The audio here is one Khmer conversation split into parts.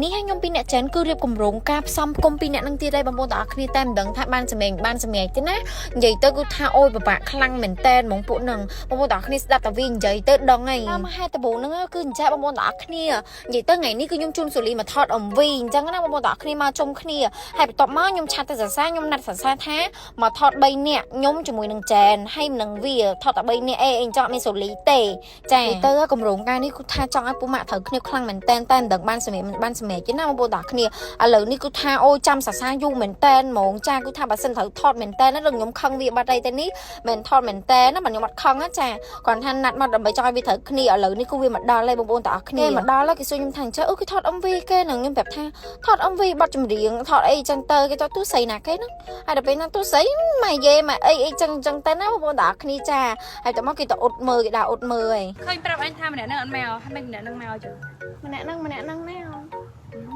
នេះខ្ញុំពីរអ្នកចិនគឺរៀបគម្រោងការផ្សំផ្គុំពីរអ្នកនឹងទៀតហើយបងប្អូនទាំងអស់គ្នាតែមិនដឹងថាបានសម្រេចបានសម្រេចទេណានិយាយទៅគឺថាអូយពិបាកខ្លាំងមែនតែនហ្មងពួកនឹងបងប្អូនទាំងអស់គ្នាស្ដាប់តែវានិយាយទៅដឹងហើយតាមហេតុដំបូងហ្នឹងគឺអញ្ចឹងបងប្អូនទាំងអស់គ្នានិយាយទៅថ្ងៃនេះគឺខ្ញុំជូនសូលីមកថត MV អញ្ចឹងណាបងប្អូនទាំងអស់គ្នាមកជុំគ្នាហើយបន្ទាប់មកខ្ញុំ chat ទៅសរសើរខ្ញុំណាត់សរសើរថាមកថត3នាក់ខ្ញុំជាមួយនឹងចែនហើយនឹងវាថតតែ3នាក់អេអញ្ចឹងអត់មានសូលីទេចាទៅគម្រោងការនេះគឺថាចង់ឲ្យពូម៉ាក់ត្រូវគ្នាខ្លាំងមែនតែនតែមិនដឹងបានសម្រាប់មិនបានសម្រាប់ទេណាបងប្អូនទាំងអស់គ្នាឥឡូវនេះគឺថាអូចាំសរសើរយូរមែនតែនហ្មងចាគឺថាបើសិនត្រូវថតមែនតែនណាខ្ញុំខឹងវាបាត់អីទៅនេះមិនថតមែនតែនណាបើខ្ញុំអត់ខឹងណាចាគាត់ថាណាត់មកដើម្បីចង់ឲ្យវាត្រូវគ្នាឥឡូវនេះគឺវាមកដល់ហើយបងប្អូនទាំងអស់គ្នាមកដល់ហើយគេសួរខ្ញុំថាអញ្ចឹងអូគេថត MV គេនឹងខ្ញុំប្រាប់ថាថត MV បទចម្រៀងថតអីចឹងទៅគេថតទូស្រីណាគេហ្នឹងហើយដល់ពេលណាទូស្រីម៉ែយេម៉ែអីអីចឹងចឹងទៅណាបងប្អូនទាំងអស់គ្នាចាហើយតមកគេទៅអ៊ុតមើលគេដើរអ៊ុតមើលហើយ ឃើញប្រាប់អញថាម្នាក់ហ្នឹងអត់មកហើយមិនម្នាក់ហ្នឹងមកចុះ ម្នាក់ហ្នឹងម្នាក់ហ្នឹងណា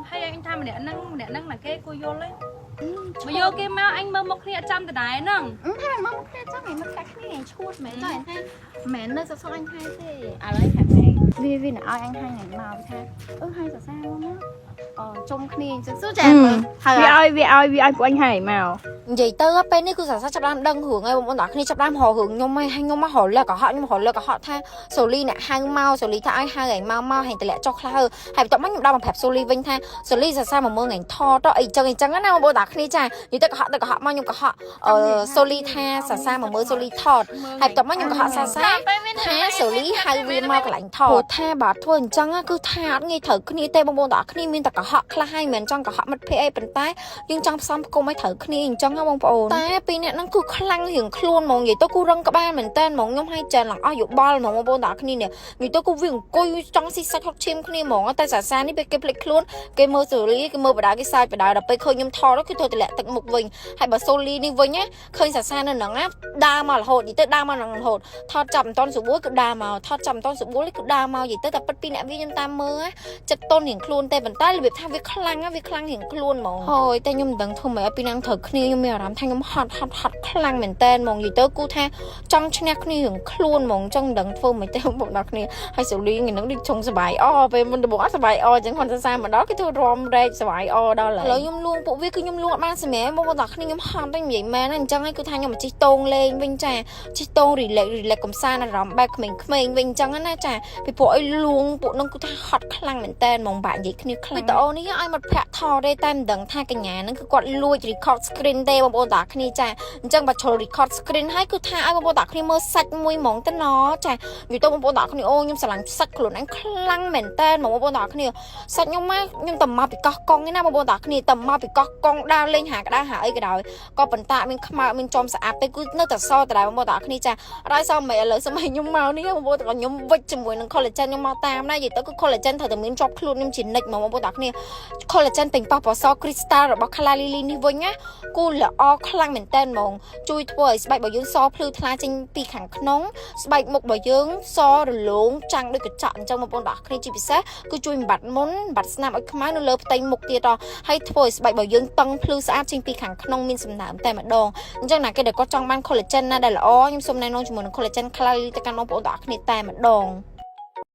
ហើយអញថាម្នាក់ហ្នឹងម្នាក់ហ្នឹងណាគេគួរយល់ទេមកយកគេមកអញមើលមុខគ្នាអត់ចាំដដែលហ្នឹង ថាមកមកគ្នាចង់ឲ្យមកកាក់គ្នាឲ្យឈួតមែនចង់ថាមិននៅសសអញថៃទេឥឡូវថាម៉េចវាវានឹងឲ្យអញថៃថ្ងៃមកថាអឺឲ្យសសមកមកអជុំគ្នាអញ្ចឹងស៊ូចាមើលហើយ វាឲ្យវាឲ្យវាឲ្យពួកអញហើយមក និយាយទៅពេលនេះគឺសាសាចាប់ដើមដឹងរឿងហើយបងប្អូនទាំងគ្នាចាប់ដើមរករឿងខ្ញុំហើយហើយខ្ញុំមករលកកុហកខ្ញុំរលកកុហកថាសូលីអ្នកហៅមកសូលីថាឲ្យហៅឲ្យមកមកហើយតម្លាក់ចុះខ្លះហើយបន្ទាប់មកខ្ញុំដល់មកប្រាប់សូលីវិញថាសូលីសាសាមកមើលថ្ងៃថតអីចឹងអីចឹងណាបងប្អូនទាំងគ្នាចានិយាយទៅកុហកទៅកុហកមកខ្ញុំកុហកអឺសូលីថាសាសាមកមើលសូលីថតហើយបន្ទាប់មកខ្ញុំកុហកសាសាថាសូលីហៅវាមកកន្លែងថតព្រោះថាបើធ្វើអញ្ចឹងគឺថាអត់ងាយត្រូវគ្នាទេបងប្អូនទាំងគ្នាមានតែកុហកខ្លះហើយមិនមែនចង់កុហកមិត្តភ័ក្តិអីប៉ុន្តែយើងចង់ផ្សំផ្គុំឲ្យត្រូវគ្នាអញ្ចឹងណាបងប្អូនតែពីរអ្នកហ្នឹងគឺខ្លាំងរៀងខ្លួនហ្មងនិយាយទៅគឺរឹងក្បាលមែនតើហ្មងខ្ញុំឲ្យចានឡើងអស់យោបល់ហ្មងបងប្អូនទាំងគ្នានេះនិយាយទៅគឺវាអង្គុយចង់ស៊ីសាច់ហុកឈាមគ្នាហ្មងតែសាសានេះពេលគេភ្លេចខ្លួនគេមើលសូលីគេមើលបដាគេសើចបដាដល់ពេលឃើញខ្ញុំថតគឺធ្វើតម្លាក់ទឹកមុខវិញហើយបើសូលីនេះវិញណាឃើញសាសានៅហ្នឹងណាដើរមករហូតនិយាយទៅដើរមកហ្នឹងរហូតថតចាប់មិនតន់ស្រួលគឺដើរមកថតចាប់មិនតន់ស្រួលគឺដើរមកនិយាយទៅតែពិតពីអ្នកវាខ្ញុំតាមមើលចិត្តតន់រៀងខ្លួនទេប៉ុន្តែរបៀបថាវាខ្លាំងវាខ្លាំងរៀងខ្លួនហ្មងហើយតែខ្ញុំមិនដឹងធ្វើម៉េចឲ្យពីណាត្រូវគ្នាខ្ញុំមានអារម្មណ៍ថាខ្ញុំហត់ហត់ហត់ខ្លាំងមែនតើហ្មងនិយាយទៅគូថាចង់ឈ្នះគ្នារៀងខ្លួនហ្មងចង់មិនដឹងធ្វើម៉េចទេបងប្អូនដល់គ្នាហើយសូលីថ្ងៃហ្នឹងដូចចង់សប្បាយអពេលមុនដំបូងអត់សប្បាយអអញ្ចឹងគាត់សរសើរមកដល់គេធ្វើរំរែកសប្បាយអដល់ហើយឥឡូវខ្ញុំលួងពួកវាគឺខ្ញុំលួងអត់បានសម្រាប់បងប្អូនដល់គ្នាខ្ញុំហត់តែនិយាយមែនណាអញ្ចឹងហើយគឺថាខ្ញុំមកជិះតងលេងវិញចាជិះតង relax relax កំសាន្តអារម្មណ៍បែបក្មេងៗវិញអញ្ចឹងណាចាពីព្រោះអីលួងពួកហ្នឹងគឺថាហត់ខ្លាំងមែនតើហ្មងបាក់និយាយគ្នាខ្លាំងវីដេអូនេះឲ្យមកភ័ក្រថតទេតែមិនដឹងថាកញ្ញាហ្នឹងគឺគាត់លួច record screen ទេបងប្អូនតាគ្នាចាអញ្ចឹងបើជ្រុល record screen ហើយគឺថាឲ្យបងប្អូនតាគ្នាមើលសាច់មួយហ្មងទៅណចានិយាយទៅបងប្អូនតាគ្នាអូខ្ញុំស្រឡាញ់សាច់ខ្លួនឯងខ្លាំងមែនតើហ្មងបងប្អូនតាគ្នាសាច់ខ្ញុំមកខ្ញុំតែមកពីកោះកុងឯណាបងប្អូនតាគ្នាតែមកពីកោះកុងដើរលេងហាក្តៅហាអីក៏ដោយក៏ប៉ុន្តែមានខ្មៅមានចំស្អាតទេគឺនៅតែសដដែលបងប្អូនតាគ្នាចាអត់ឲ្យសមមិនឥឡូវសម័យខ្ញុំមកនេះបងប្អូនតាខ្ញុំវិចជាមួយនឹង collagen ខ្ញុំមកតាមណានិយាយទៅគឺ collagen ត្រូវតែមានជាប់ខ្លួនខ្ញុំជានិច្ចហ្មងបងប្អូនតាគ្នា collagen ពេញប៉ោះពណ៌ស crystal របស់ Clara Lily នេះវិញណាគូល្អខ្លាំងមែនតើហ្មងជួយធ្វើឲ្យស្បែករបស់យើងសភ្លឺថ្លាចេញពីខាងក្នុងស្បែកមុខរបស់យើងសរលោងចាំងដូចកញ្ចក់អញ្ចឹងបងប្អូនទាំងអស់គ្នាជាពិសេសគឺជួយបំបត្តិមុនបំបត្តិស្នាមឲ្យខ្មៅនៅលើផ្ទៃមុខទៀតដល់ហើយធ្វើឲ្យស្បែករបស់យើងតឹងភ្លឺស្អាតចេញពីខាងក្នុងមានសំណើមតែម្ដងអញ្ចឹងណាគេដែលគាត់ចង់បាន collagen ណាដែលល្អខ្ញុំសូមណែនាំជាមួយនឹង collagen Clara Lily ទៅកាន់បងប្អូនទាំងអស់គ្នាតែម្ដង។